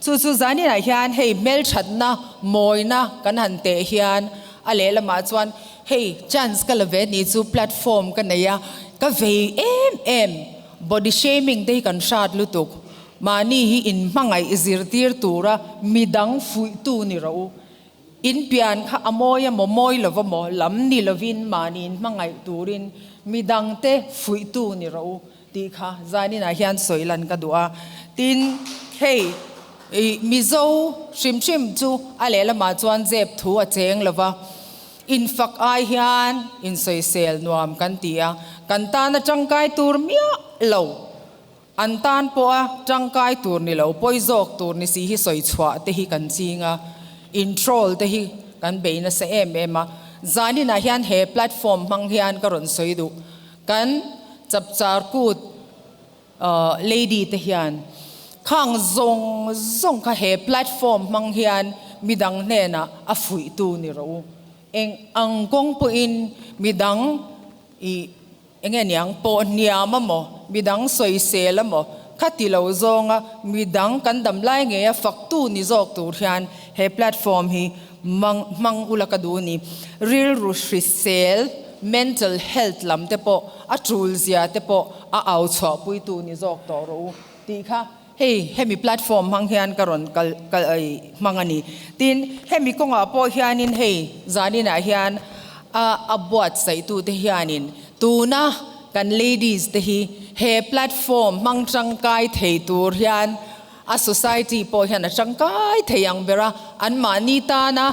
Chu chu zaninah hian hei hmelthatna mawina kan han teh hian a lehlamah chuan hei chance ka la ve ni chu platform ka nei a, ka vei em em. Body shaming te hi kan hrat lutuk. Mahni hi in hmangaih zirtir tura midang fuihtu ni rawh u. In pian kha a mawi emaw mawi lo emaw lam ni lovin mahni in hmangaih turin midangte fuihtu ni rawh u tih kha zaninah hian sawi lan ka duh a. Tin, hei i Mizo hrim hrim chu a lehlamah chuan zep thu a cheng lo va. Infak ai hian insawisel nuam kan ti a, kan tana tangkai tur miah lo, an tan pawha tangkai tur ni lo, pawi zawk tur ni si hi sawi chhuah te hi kan ching a, in troll te hi kan bei nasa em em a. Zaninah hian he platform hmang hian ka rawn sawi duh, kan chapchar kut Lady te hian khang zawng zawng kha he platform hmang hian midang hnenah a fuihtu ni rawh u. Eng ang kawng pawhin midang i eng nge niang pawh hniam a maw, midang sawisel a maw, Khati lo zawnga midang kan dam lai ngeia faktu ni zawk tur hian he platform hi mang hmang ula ka duh a ni. Rilru hrisel, mental health, lam te pawh a tul zia te pawh a au chhuahpuitu ni zawk tawh rawh u tih kha hei hemi platform hmang hian ka rawn kal kal hmang a ni. Tin, hemi kawngah pawh hianin hei zaninah hian a a buatsaihtute hianin tuna kan ladies te hi he platform hmang tangkai thei tur hian A society pawh hian a tangkai thei ang ber a, anmahni tana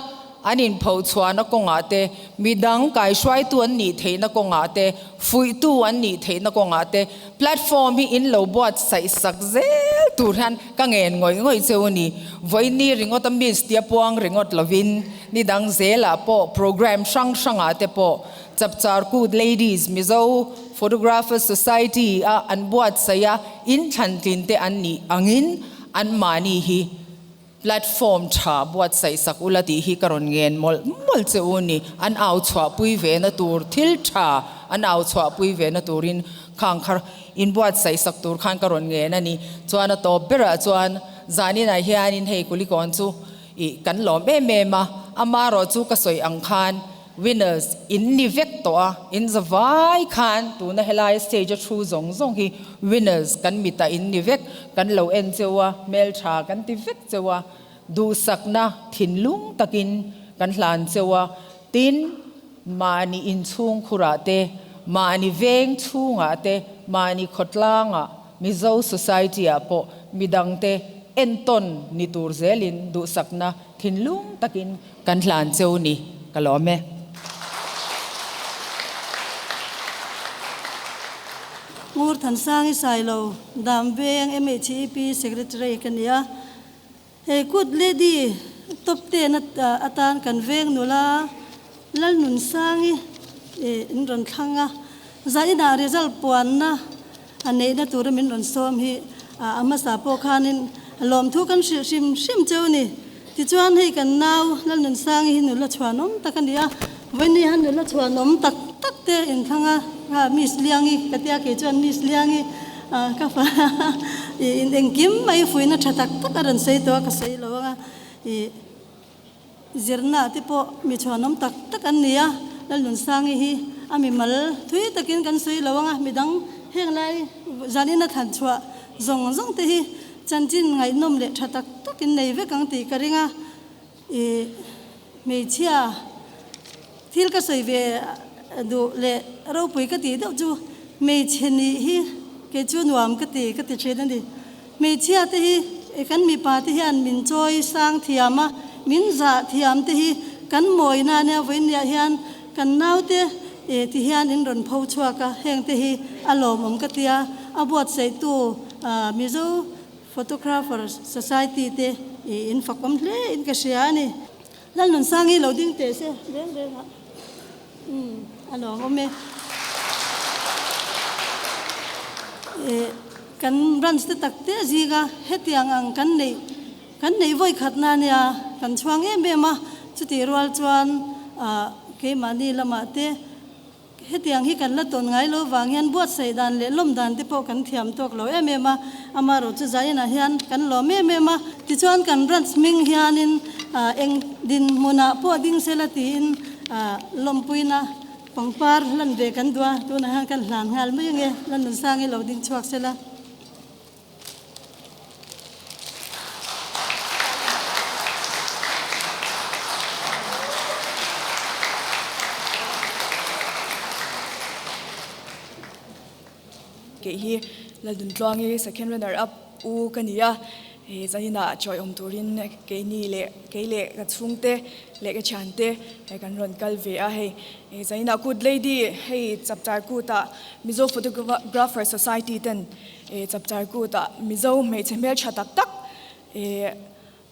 an inphochhuahna kawngah te, midang kaihruaitu an nih theihna kawngah te, fuihtu an nih theihna kawngah te platform hi in lo buatsaih sak zel tur hian ka ngen ngawih ngawih cheu a ni. Vawiini ringawt a miss tia puang ringawt lovin nidang zelah pawh program hrang hrangah te pawh Chapchar Kut Ladies Mizo Photographers Society a an buatsaih a, in thlantlin te an nih angin anmahni hi platform tha buatsaih sak ula tih hi ka rawn ngen mawlh mawlh che u ni. An au chhuahpui ve na tur thil tha an au chhuahpui ve na turin khang kha in buatsaih sak tur khan ka rawn ngen a ni. Chuan a tawp berah chuan zaninah hianin hei Kulikawn chu ih kan lawm em em a, amarawh chu ka sawi ang khan Winners in ni vek tawh a, in za vai khan tuna helai stage a thu zawng zawng hi winners kan mitah in ni vek, kan lo en cheu a, hmeltha kan ti vek cheu a, duhsakna thinlung takin kan hlan cheu a, tin mahni inchhung khurah te, mahni veng chhungah te, mahni khawtlangah, Mizo society ah pawh midangte entawn ni tur zelin duhsakna thinlung takin Kan hlan cheu ni, ka lawm e. Ngur Thansangi Sailo, Dam Veng MHEP Secretary ka ni a. He Good Lady top ten atan kan veng nula Lalnunsangi in rawn thlang a. Zainah result puanna a neihna tura min rawn sawm hi a hmasa pawh khanin lawmthu kan hrilh hrim hrim cheu ni. Tichuan hei kan nau Lalnunsangi hi nula chhuanawm tak a ni a, vawiin hian nula chhuanawm tak tak te inthlang a, Miss Liangi ka tia kei chuan Miss Liangi ka fa in engkim mai fuihna tha tak tak a rawn sawi tawh a ka sawi lo ang a, ih zirna te pawh mi chhuanawm tak tak an ni a, Lalnunsangi hi a mimal thui takin kan sawi lo ang a, midang heng lai zanin a thlan chhuah zawng zawng te hi Chanchin ngaihnawm leh tha tak tak in nei vek ang tih ka ring a, i hmeichhia thil ka sawi ve duh leh ropui ka tih deuh chu hmeichhe nih hi kei chu nuam ka ti ka ti thin a ni. Hmeichhia te hi kan mipa te hian min chawi sang thiam a, min zah thiam te hi kan mawina ania vawiinniah hian kan naute ti hian in rawn pho chhuak a, heng te hi a lawmawm ka tia, a buatsaihtu Mizo Photographer Society te in fakawm hle in ka hria a ni. Lalnunsangi lo ding teh se reng reng ah umm a lawmawm e. Kan branch te tak te zinga hetiang ang kan neih kan neih vawi khatna a nia kan chhuang em em a, chutih rual chuan keimahni lamah te Hetiang hi kan la tawn ngai lo vang hian buatsaih dan leh lawm dan te pawh kan thiam tawk lo em em a, amaherawh chu zainah hian kan lawm em em a. Tichuan kan branch hming hianin eng dinhmunah pawh ding sela tiin lawmpuina pangpar hlan ve kan duh a, tunah hian kan hlan nghal mai ange, Lalnunsangi lo ding chhuak sela. Kei hi Lalduntluangi second runner up u ka ni a, he zaninah chawi awm turin keini leh kei leh ka chhungte leh ka thiante he kan rawn kal ve a hei zaninah Good Lady hei chapchar kutah Mizo Photographer Society ten E chapchar kutah Mizo hmeichhe hmeltha tak tak e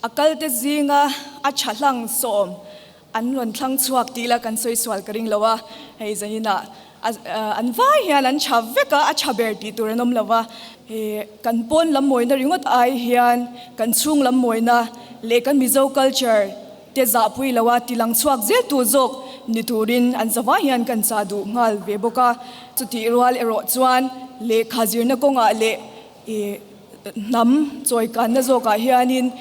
a kalte zinga a tha hlang sawm an rawn thlang chhuak tih la kan sawi sual ka ring lo a, hei zaninah an vai hian an tha vek a, a tha ber tih tur an awm lo va, e kan pawn lam mawina ringawt ai hian kan chhung lam mawina leh kan Mizo culture te zahpui lo a tilang chhuak zel tu zawk ni turin an zavai hian kan chah duh nghal ve bawk a. Chutih rual erawh chuan lehkha zirna kawngah leh ih Hnam chawikanna zawkah hianin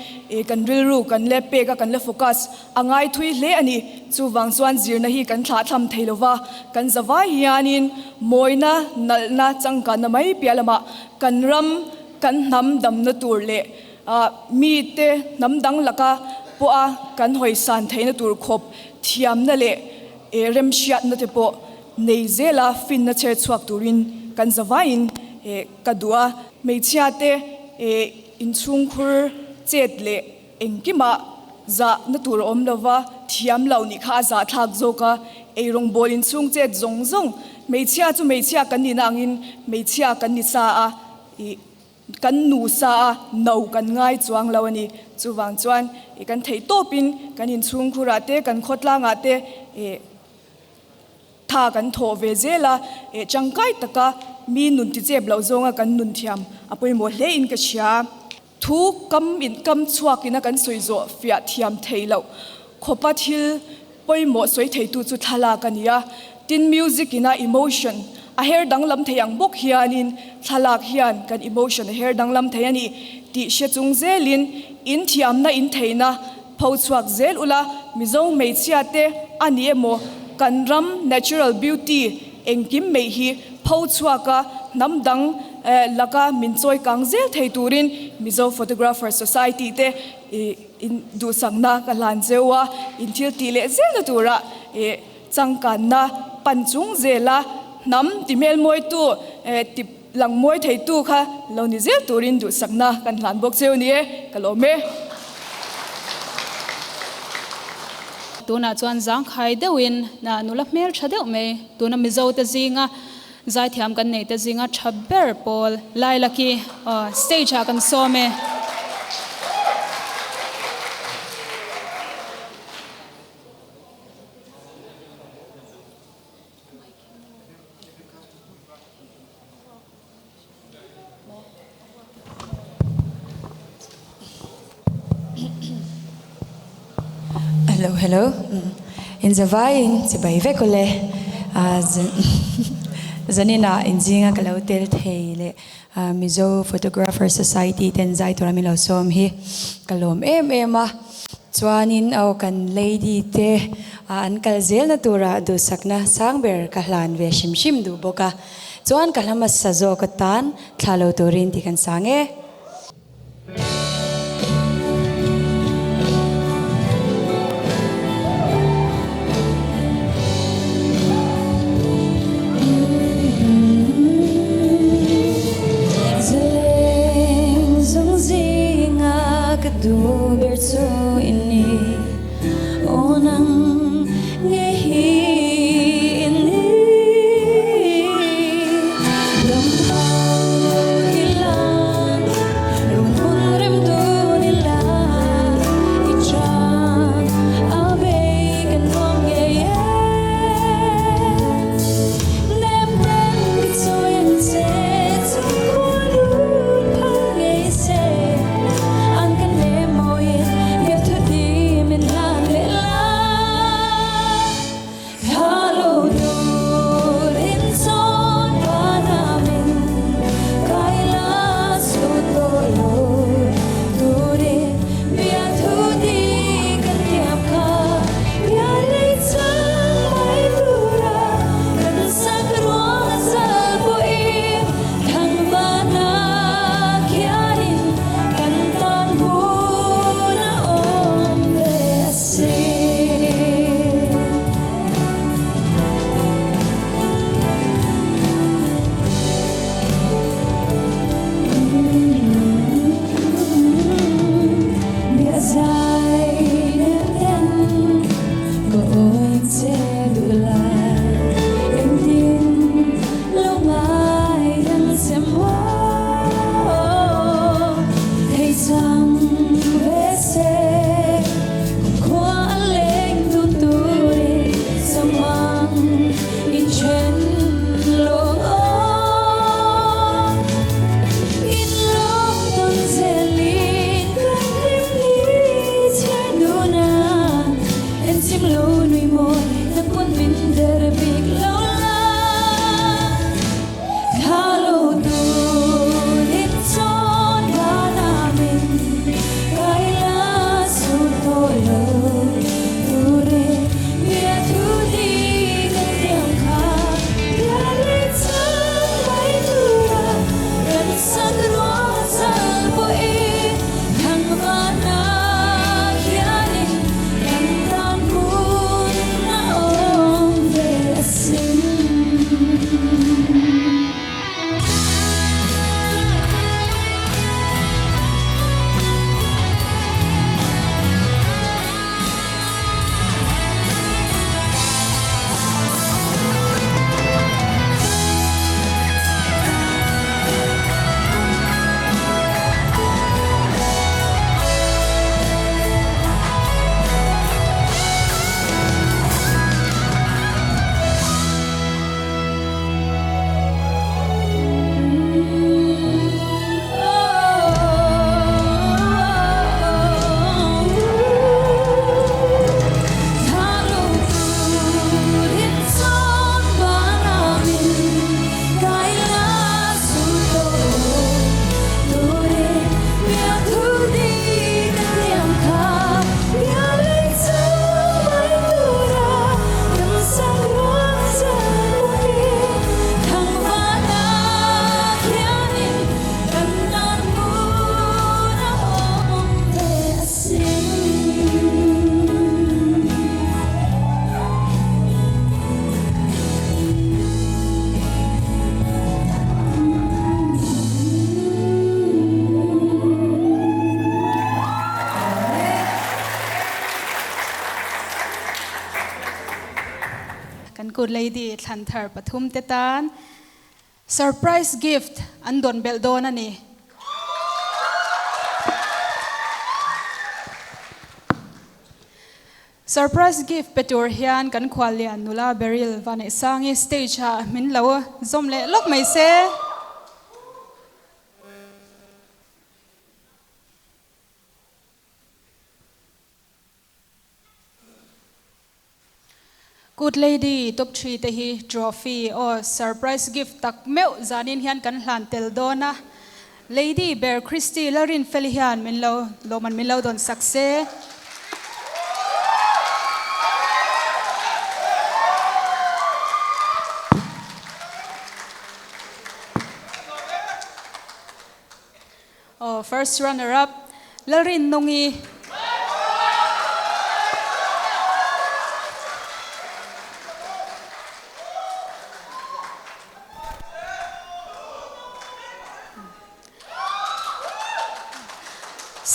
kan rilru kan le pek a, kan le focus a ngai thui hle a ni. Chuvang chuan zirna hi kan thlahthlam thei lova, kan zavai hianin mawina, nalhna, changkanna mai piah lamah kan ram, kan hnam damna tur leh mite hnam dang laka pawha kan hawisan theihna tur khawp thiamna leh remhriatna te pawh nei zela finna chher chhuak turin kan zavaiin ka duh a. Hmeichhia te inchhungkhur chet leh engkimah zahna tur a awm lova, thiam lo nih kha a zahthlak zawk a, eirawngbawl inchhung chet zawng zawng hmeichhia chu hmeichhia kan nihna angin hmeichhia kan ni sa a, ih kan nu sa a, no kan ngai chuang lo a ni. Chuvang chuan kan theih tawpin kan inchhungkhurah te, kan khawtlangah te ih. Tha kan thawh ve zel a, eh tangkai taka mi nun tichep loh zawnga kan nun thiam a pawimawh hle in ka hria. Thu kam in kam chhuak ina kan sawi zawh fiah thiam thei loh khawpa thil pawimawh sawi theitu chu thlalak a ni a, tin music ina emotion a her danglam thei ang bawk hianin thlalak hian kan emotion a her danglam thei a ni tih hre chung zelin in thiamna in theihna Pho chhuak zel ula, Mizo hmeichhia te a ni emaw kan ram natural beauty engkim mai hi pho chhuak a hnam dang laka min chawi kang zel thei turin Mizo Photographer Society te in duhsakna ka hlan cheu a, in thil tih leh zelna tura changkanna pan chung zela hnam ti hmelmawitu ti Lang mawi theitu kha lo ni zel turin duhsakna kan hlan bawk cheu ni e, ka lawm e. Tunah chuan zangkhai deuhin nula hmel tha deuh mai, tuna Mizo te zinga zaithiam kan nei te zinga tha ber pawl Lailaki stage ah kan sawm e. Hello hello in zavaiin chibai vek ule zanin ah inzinga ka lo tel thei leh Mizo Photographer Society ten zai tura min lo sawm hi ka lawm em em a. Chuanin aw kan lady te an kal zelna turah duhsakna sang ber ka hlan ve hrim hrim duh bawk a, chuan ka hla hmasa zawk atan thla lo turin tih kan sang e. Zaleng zawng zinga ka duh ber chu i ni Aw nang nge hi i ni Dam hau i lang. Kut Lady thlan thar pathum te tan surprise gift an dawn belh dawn a ni. Surprise gift pe tur hian kan khuallian nula Beryl Vaneihsangi stage ah min lo zawm leh lawk mai se. Good Lady top three te hi trophy aw surprise gift tak meuh zanin hian kan hlan tel dawn a, Lady ber Christy Lalrinfeli hian min lo lawmman min lo dawn sak se. Aw first runner up Lalrinnungi.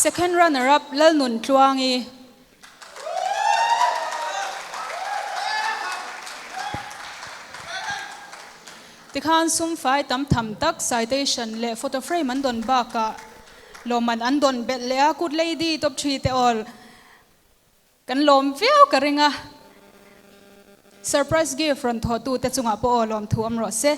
Second runner up Lalnuntluangi. Tikhan sum fai tam tham tak citation leh photo frame an dawn bakah lawmman an dawn belh leh a, Good Lady top three te awl kan lawm viau ka ring a, surprise gift rawn thawh tu te chungah pawh aw lawm thu awm rawh se.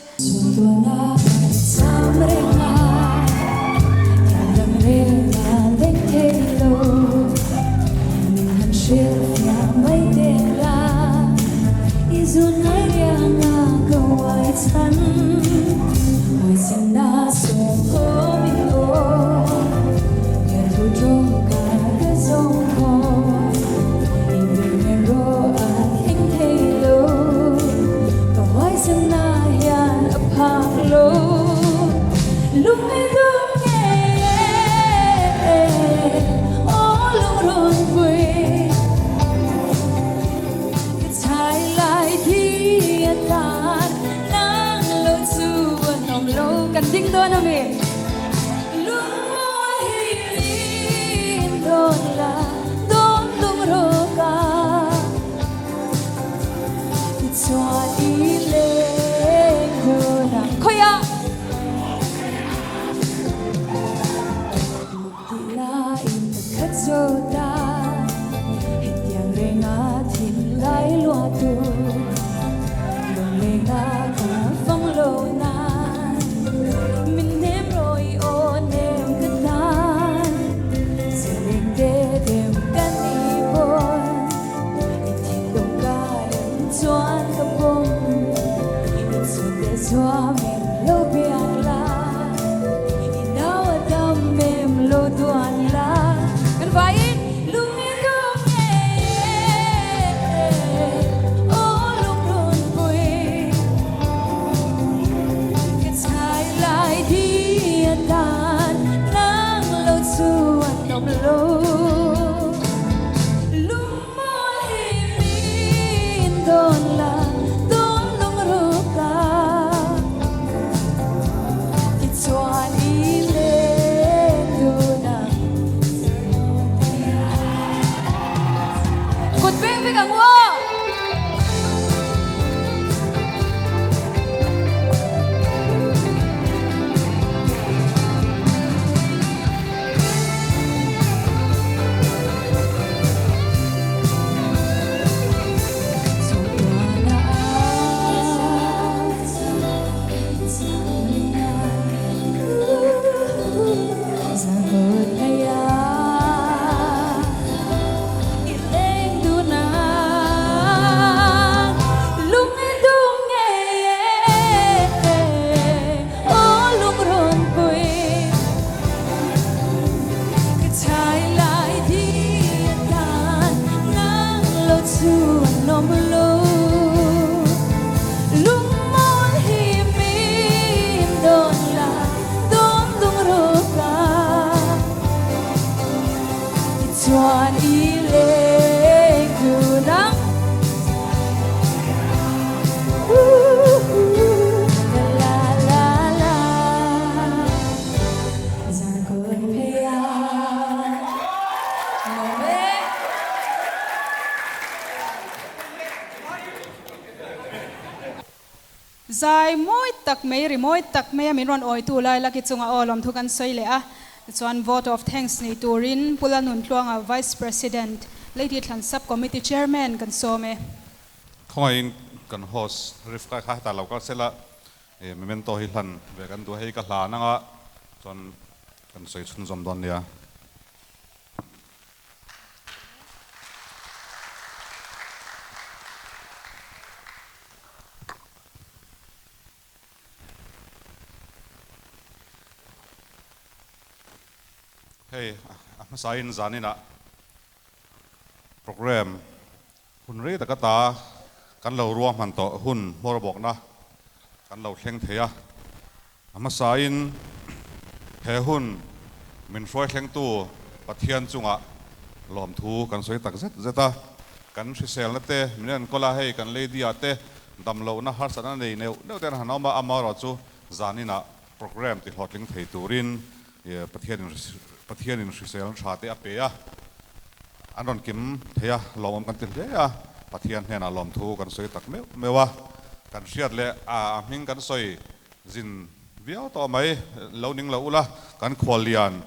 Zai mawi tak mai, ri mawi tak maia min rawn awitu lai laki chunga aw lawmthu kan sawi leh a. Tichuan vote of thanks nei turin Pu Lalnuntluanga Vice President, Lady Thlan Sub Committee Chairman kan sawm e. Khawngaihin kan host Rifka kha hetah lo kal sela memento hi hlan ve kan duh a, hei ka hlan anga chuan kan sawi chhunzawm dawn nia. Hei a hmasain zaninah program hun rei taka ta kan lo ruahman tawh hun hmawr bawkna kan lo thleng thei a. A hmasain he hun min hruai thlengtu Pathian chungah lawmthu kan sawi tak zet zet a. Kan hriselna te min enkawl a, hei kan Lady-a te damlohna harsatna nei neuh neuh te an han awm a, amaherawh chu zaninah program ti hlawhtling thei turin Pathianin hriselna tha te a pe a, an rawn kim thei a, lawmawm kan ti hle a, Pathian hnenah lawmthu kan sawi tak meuh meuh a, kan hriat leh a hming kan sawi zin viau tawh mai, lo ning lo ula, kan khuallian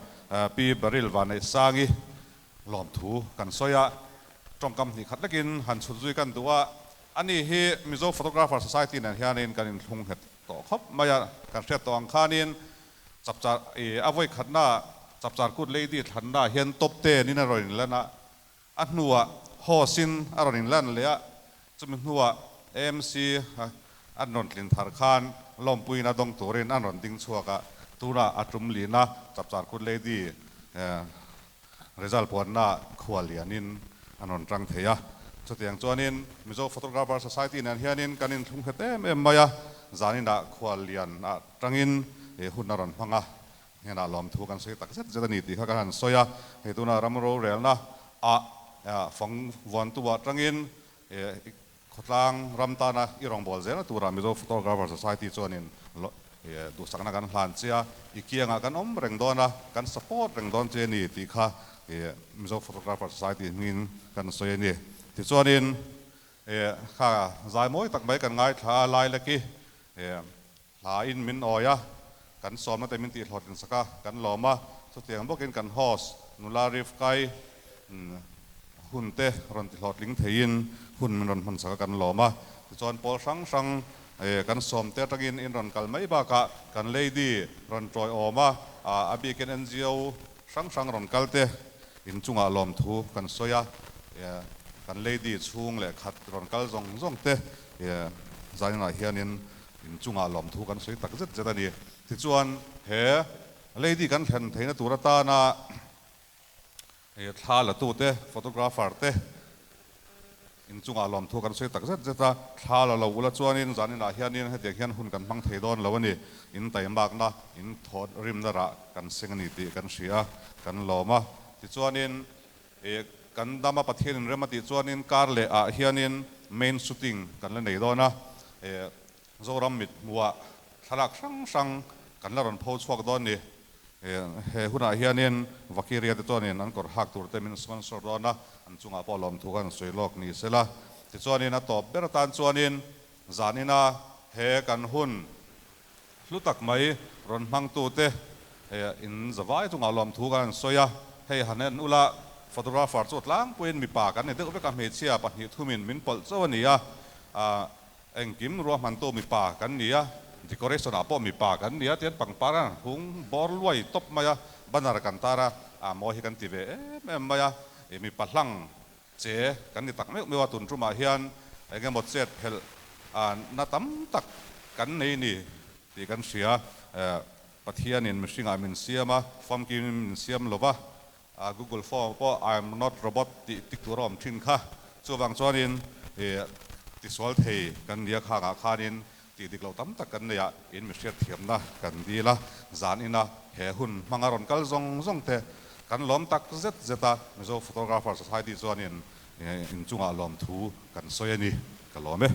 Pi Baryl Vanneihsangi lawmthu kan sawi a, tawngkam hnih khat lekin han chhut zui kan duh a, ani hi Mizo Photographer Society nen hianin kan inthlung nghet tawh khawp mai a, kan hriat tawh ang khanin Chapchar i a vawi khatna Chapchar Kut Lady thlanna hian top ten in a rawn inlan a, a hnuah host in a rawn inlan leh a, chumi hnuah AMC an rawn tlin thar khan lawmpuiin a dawng turin an rawn ding chhuak a, tunah a tum lina Chapchar Kut Lady result puanna khua lianin an rawn tang thei a. Chutiang chuanin Mizo Photographer Society nen hianin kan inthlung hret em em mai a, zaninah khua lian ah tangin he hun a rawn hmang a, hnenah lawmthu kan sawi tak zet zet a ni tih kha kan han sawi a. Hei tuna ram rorelna ah fang vuantu ah tangin Khawtlang ram tana i rawngbâwl zêlna turah Mizo Photographer Society chuanin duhsakna kan hlan che a, i kiangah kan awm reng dawn a, kan support reng dawn che a ni tih kha Mizo Photographer Society hmingin kan sawi a ni. Tichuanin kha zai mawi tak mai kan ngaithla a, Lailaki hla in min awi a, kan sawmna te min tihhlawhtlin sak a, kan lawm a, chutiang bawkin kan host nula Rivkai hun te rawn tihlawhtling theiin hun min rawn hman sak a kan lawm a, tichuan pawl hrang hrang kan sawm te atangin in rawn kal mai bakah kan lady rawn tawiawm a, a bikin NGO hrang hrang rawn kal te inchungah lawmthu kan sawi a, kan lady chhung leh khat rawn kal zawng zawng te zaninah hianin inchungah lawmthu kan sawi tak zet zet a ni. Tichuan he lady kan thlen theihna tur atana thla la tute, photographer te inchungah lawmthu kan sawi tak zet zet a, thla la lo ula chuanin zaninah hianin hetiang hian hun kan hmang thei dawn lo a ni, in taimakna, in thawt rimna rah kan seng a ni tih kan hria a, kan lawm a. Tichuanin kan dama Pathianin rem a tih chuanin kar leh ah hianin main shooting kan la nei dawn a, Zoram mit hmuhah thlalak hrang hrang kan la rawn pho chhuak dawn ni. He hunah hianin Vakiria te chuanin an kawr hak tur te min sponsor dawn a, an chungah pawh lawmthu khan sawi lawk ni sela. Tichuanin a tawp ber atan chuanin zanina he kan hun hlu tak mai rawn hmangtute in zavai chungah lawmthu kan han sawi a. Hei han en ula photographer chu tlangpuiin mipa kan ni deuh vek a, hmeichhia pahnih thumin min pawlh chauh a ni a. Engkim ruahmantu mipa kan ni a, decoration ah pawh mipa kan ni a, tian pangpar an hung bawr luai tawp mai a, banner kan tar a, a mawi hi kan ti ve em em mai a, ih mipa hlang che kan ni tak meuh meuh a, tun tumah hian eng emaw chet phelh ah na tam tak kan nei ni tih kan hria, Pathianin mihringah min siam a, famkimin min siam lo va, Google form pawh I am not robot tih tik tur a awm thin kha. Chuvang chuanin tisual thei kan nia khangah khanin tih dik loh tam tak kan nei a, in mi hriatthiamna kan dil a, zan ina he hun hmanga rawn kal zawng zawng te kan lawm tak zet zet a, Mizo Photographer Society chuanin inchungah lawmthu kan sawi a ni, ka lawm e.